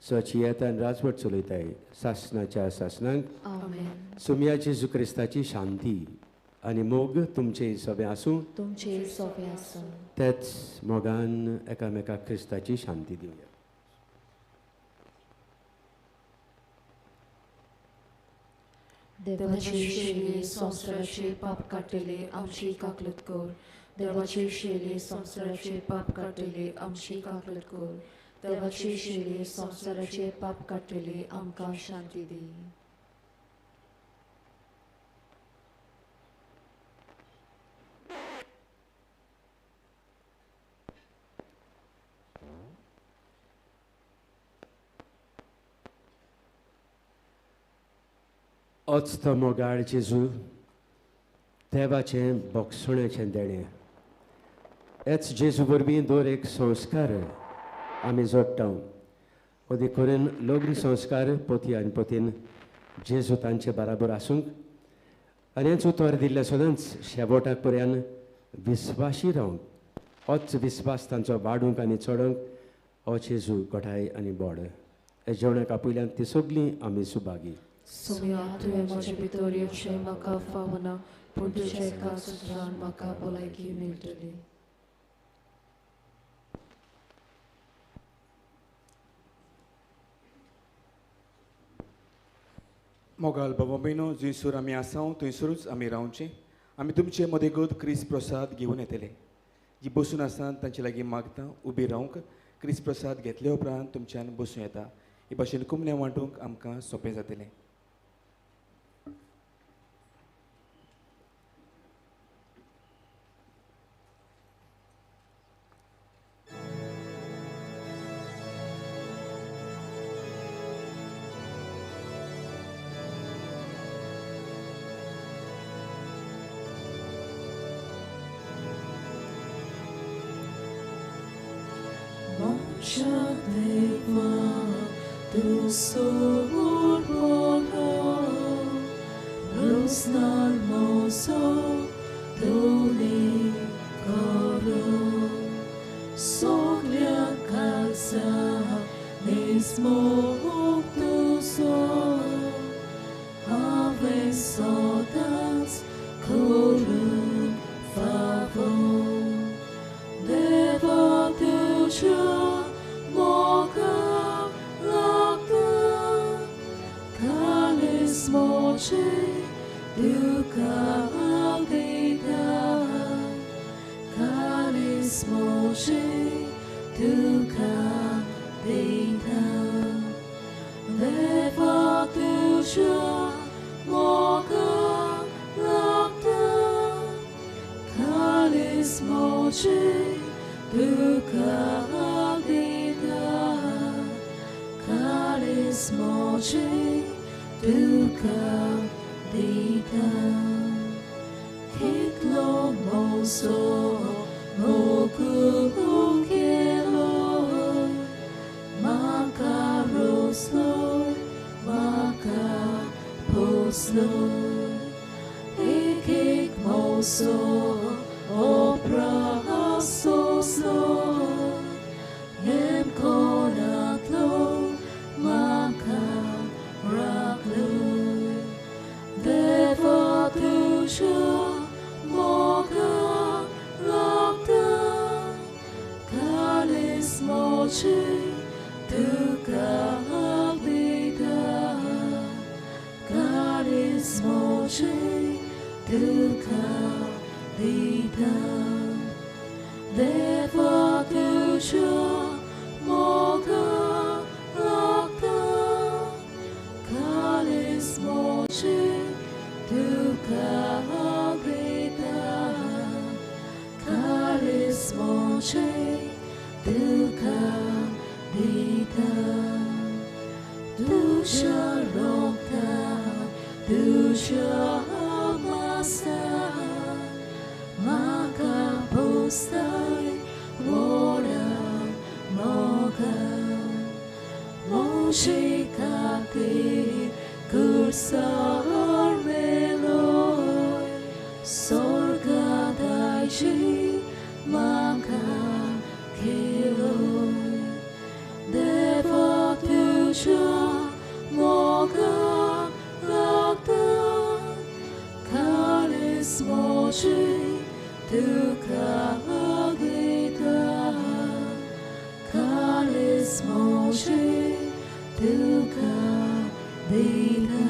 सची येता आनी राजवट चलयताय सासणाच्या सासणाक. आमेन. सुमिया जेजू क्रिस्ताची शांती आनी मोग तुमचे सोबें आसूं. तुमचे सोबें आसूं. तेच मोगान एकामेकाक क्रिस्ताची शांती दिवया. देवाची शेली संवसाराचे पाप काडटले आमची काकलत कर. देवाची शेली संवसाराचे पाप काडटले आमची काकलत कर. देवाची शेली संवसाराचे पाप काडटले आमकां शांती दी. अच तो मोगाळ जेजू देवाचें बोगसण्याचें देणें. हेच जेजू वरवीं दर एक संस्कार आमी जोडटा. अदीक करून लग्न संस्कार पती आनी पतीन जेजू तांचे बराबर आसूंक आनी हेंच उतर दिल्लें सदांच शेवटाक पर्यंत विस्वाशी रावंक, होच विस्वास तांचो वाडूंक आनी चडोवंक हो जेजू घटाय आनी बोड. हे जेवणाक आपयल्यान ती सगळीं आमी सुभागी. सोम्या, तुवें म्हजे भितर येवचें म्हाका फावना, पूण तुज्या एका सुत्रान म्हाका भलायकी मेळटली. मोगाल बाबा भयणो, जंयसर आमी आसा थंयसरूच आमी रावचें. आमी तुमचे मदेगत क्रिस्त प्रसाद घेवन येतले. जी बसून आसा तांचे लागीं मागता उबी रावंक. क्रिस्त प्रसाद घेतले उपरांत तुमच्यान बसूं येता. हे भाशेन कुमणे वांटूंक आमकां सोंपें जातलें. तुज्या मासान म्हाका पोसताय व्हडा मोगान म्हजे खातीर कुर्सार मेलोय स्वर्गादायजी म्हाका खेलोय देवा तुज्या मोगाक लागता काळीज म्हजें तुका दिता काळीज म्हजें तुका दिता.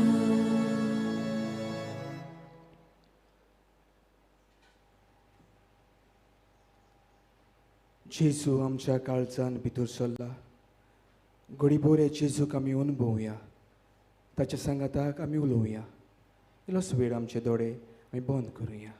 जेजू आमच्या काळजान भितर सरला. घडीभर जेजूक आमी अनुभवया, ताच्या सांगाताक आमी उलोवया. इल्लोसो वेळ आमचे दोळे आमी बंद करुया.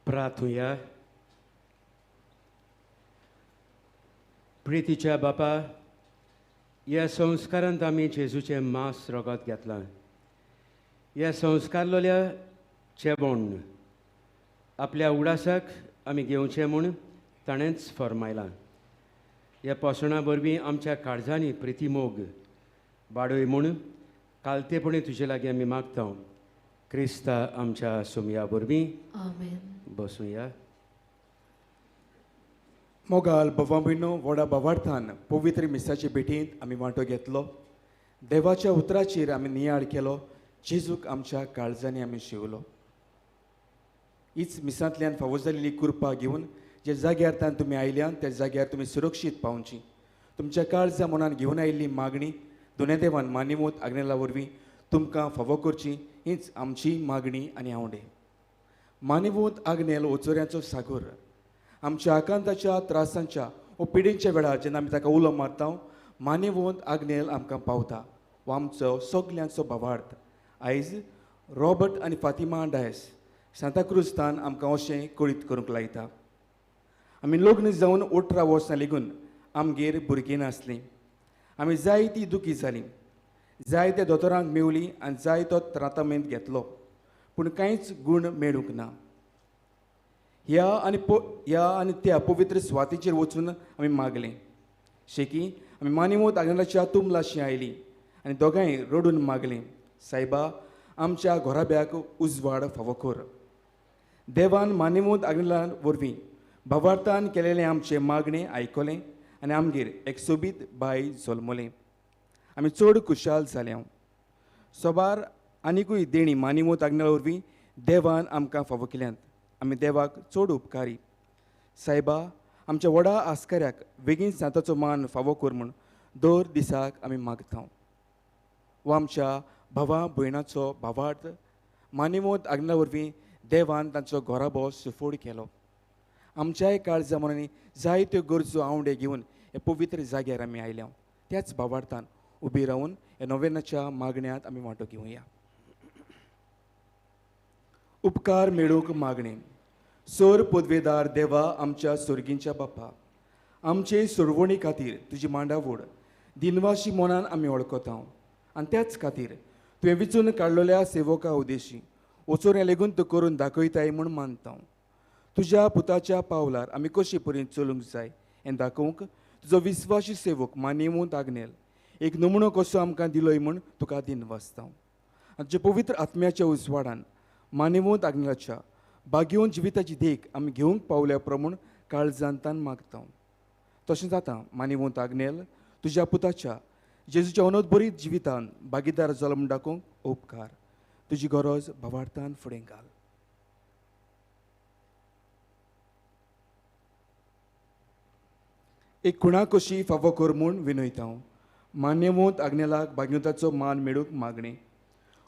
प्रार्थुया. प्रितीच्या बापा, ह्या संस्कारांत आमी जेजूचें मांस रगत घेतलां. ह्या संस्कारलेल्या जेवण आपल्या उडासाक आमी घेवचें म्हूण ताणेंच फर्मायलां. ह्या पोसणां वरवीं आमच्या काळजांनी प्रितीमोग वाडय म्हूण कालतेपणी तुजे लागीं आमी मागता. क्रिस्ता आमच्या सोमया वरवीं. आमेन. बसुया. मोगाल बाबा भयणो, व्हडा भावार्थान पवित्र मिसाचे भेटींत आमी वांटो घेतलो. देवाच्या उतराचेर आमी नियाळ केलो. जेजूक आमच्या काळजांनी आमी शिवलो. हीच मिसांतल्यान फावो जाल्ली कृपा घेवन जे जाग्यार तान तुमी आयल्यान त्या जाग्यार तुमी सुरक्षीत पावची. तुमच्या काळजा मनान घेवन आयिल्ली मागणी दोनूय देवान मानिवत आग्नेला वरवीं तुमकां फावो करची हीच आमची मागणी आनी आवडे. मानिवत आग्नेल ओचोऱ्यांचो सागोर आमच्या आकांताच्या त्रासांच्या वो पिडेंच्या वेळार जेन्ना आमी ताका उलो मारता, मानिवत आग्नेल आमकां पावता. हो आमचो सगल्यांचो भावार्थ. आयज रॉबर्ट आनी फातिमा डायस सांताक्रुजतान आमकां अशें कळीत करूंक लायता. आमी लग्न जावन 18 वर्सां लेगून आमगेर भुरगीं नासलीं. आमी जायतीं दुखी जालीं, जायत्या दोतोरांक मेवली आनी जायतो त्रातामेंत घेतलो, पूण कांयच गूण मेळूंक ना. ह्या आनी त्या पवित्र सुवातेचेर वचून आमी मागलें. शेकी आमी मानिवत आग्नेलाच्या तुमलाशी आयलीं आनी दोगांय रडून मागलें, सायबा आमच्या घोराब्याक उजवाड फावो कर. देवान मानिवत आग्नेला वरवीं भावार्थान केलेलें आमचें मागणें आयकलें आनी आमगेर एक सोबीत बाय जल्मलें. आमी चड खुशाल जाले. सोबार आनिकूय देणी मानिवत आग्नेला वरवीं देवान आमकां फावो केल्यात. आमी देवाक चड उपकारी. सायबा आमच्या व्हडा आस्कऱ्याक बेगीन सांताचो मान फावो कर म्हूण दर दिसाक आमी मागता. वो आमच्या भावा भयणाचो भावार्थ मानिवत आग्नेला वरवीं देवान तांचो घराबो सुफोड केलो. आमच्याय काळजा मनांनी जायत्यो गरजो आंवडे घेवन हे पवित्र जाग्यार आमी आयल्या. त्याच भावार्थान उबी रावन ह्या नोवेनाच्या मागण्यांत आमी वांटो घेवया. उपकार मेळूंक मागणें. सोर पदवेदार देवा आमच्या सोर्गींच्या बापा, आमचे सोडवणी खातीर तुजी मांडावड दिनवाशी मनान आमी वळखता आनी त्याच खातीर तुवें विचून काडलेल्या सेवका उदेशी वचोन लेगून तूं करून दाखयताय म्हूण मानता. तुज्या पुताच्या पावलार आमी कशे परीन चलूंक जाय हें दाखोवंक तुजो विस्वाशी सेवक मानिवंत आग्नेल एक नमुनो कसो आमकां दिलोय म्हूण तुका दिनवासता. आनी तुज्या पवित्र आत्म्याच्या उजवाडान मानिवंत आग्नेलाच्या भाग्योवन जिविताची देख आमी घेवंक पावल्या प्रमाण काळजांतान मागता. तशेंच आतां मानिवंत आग्नेल तुज्या पुताच्या जेजूच्या अनोदबरीत जिवितान भागीदार जालो म्हूण दाखोवंक उपकार. तुजी गरज भावार्थान फुडें घाल. एक खुणा कशी फावो कर म्हूण विनयता हांव. मान्यवंत आग्नेलाक भाग्यवंताचो मान मेळूंक मागणें.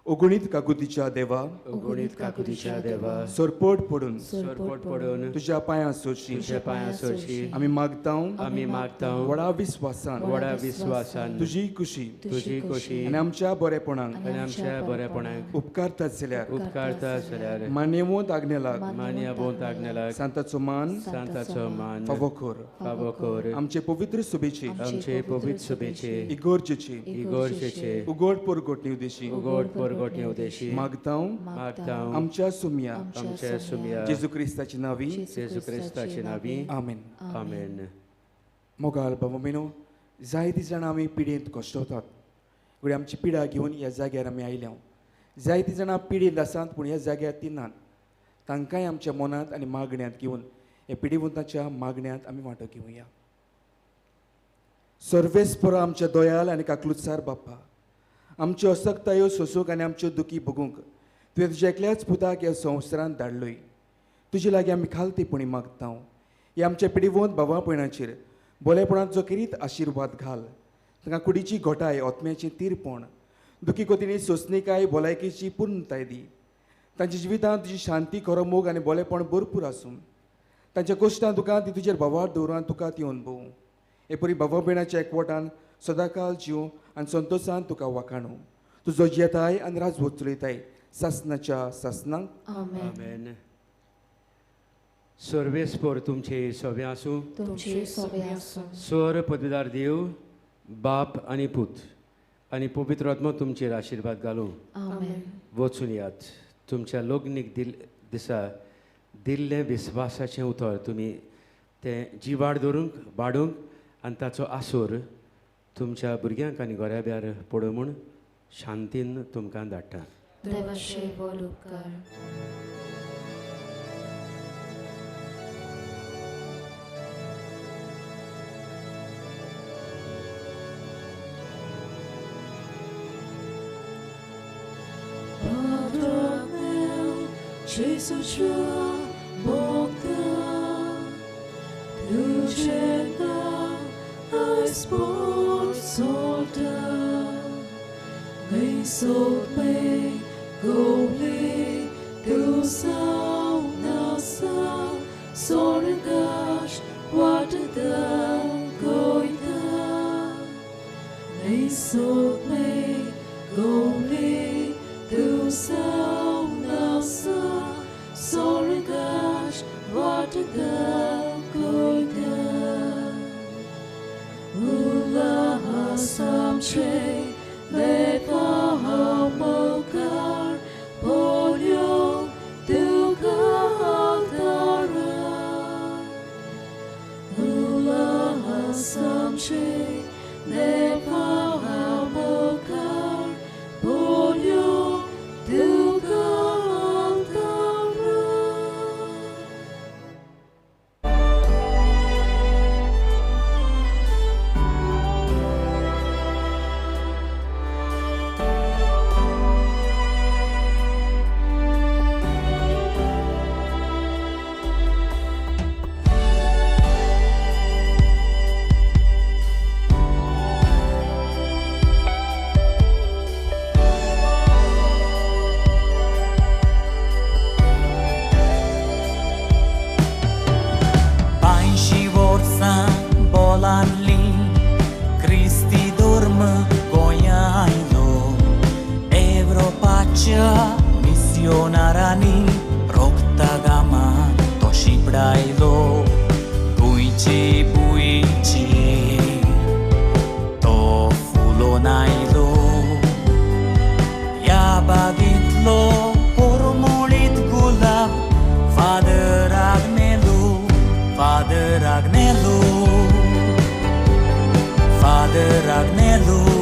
ओगुणीत काकुतीच्या देवा, ओगुणीत काकुतीच्या देवा, सरपट पडून, सरपट पडून तुज्या पांयां सोरशी, तुज्या पांयां सोरशी आमी मागता, आमी मागता व्हडा विस्वासान, व्हडा विस्वासान तुजी खुशी, तुजी खुशी आनी आमच्या बरेपणाक, आनी आमच्या बरेपणाक उपकारता जाल्यार, उपकारता जाल्यार मान्यवंत आग्नेलाक, मान्यवंत आग्नेलाक सांताचो मान, सांताचो मान फावो कर, फावो कर. आमचे पवित्र सुबेची, आमचे पवित्र सुबेची इगोर्जेची, इगोर्जेची उगड परगटणी उदेशी, उगड परगटणी उदेशी मागता, मागता आमच्या सुमया, आमच्या सुमया जेजू क्रिस्ताची नावी, जेजू क्रिस्ताची नावी. आमेन. आमेन. मोगाल बाबा मेनो, जायतीं जाणां आमी पिडेंत कश्टवतात. घडये आमची पिडा घेवन ह्या जाग्यार आमी आयल्या. जायतीं जाणां पिडेंत आसात पूण ह्या जाग्यार ती नात. तांकांय आमच्या मनांत आनी मागण्यांत घेवन ह्या पिडेवंताच्या मागण्यांत आमी वांटो घेवया. सर्वेस्परा आमच्या दयाल आनी काकलुतसार बाप्पा, आमच्यो असक्तायो सोसूंक आनी आमच्यो दुखी भोगूंक तुवें तुज्या एकल्याच पुताक ह्या संवसारांत धाडलोय. तुजे लागीं आमी खालतीपणी मागता. ह्या आमच्या पिडिवंत भावा भयणाचेर बोलेपणाचो खेरीत आशिर्वाद घाल. तांकां कुडीची घोटाय, आत्म्याचें तीरपण, दुखी कोतीनी सोंसणीकाय, भलायकेची पूर्णताय दी. तांच्या जिवितांत तुजी शांती, खरो मोग आनी बोलेपण भरपूर आसूं. तांच्या कश्टां दुकान ती तुजेर भावार दवरून तुका ती अनुभव. हे परी भावा भयणाच्या एकवटान सदांकाल जीव आनी संतोशान तुका वाखाणू. तुजो जियेताय आनी राजवट चलयताय सासनाच्या सासनाक. आमेन. सर्वेस्पर तुमचे सोबे आसूं. तुमचे सोबे आसूं. स्वर पदवीदार देव बाप आनी पूत आनी पवित्र आत्मो तुमचेर आशिर्वाद घालूं. आमेन. वचून यात. तुमच्या लग्नीक दिसा दिल्लें विस्वासाचें उतर तुमी तें जिवाड दवरूंक वाडूंक आनी ताचो आसोर तुमच्या भुरग्यांक आनी घराब्यार पडूं म्हूण शांतीन तुमकां धाडटा. देवाचे व्हड उपकार. Father Agnello, Father Agnello.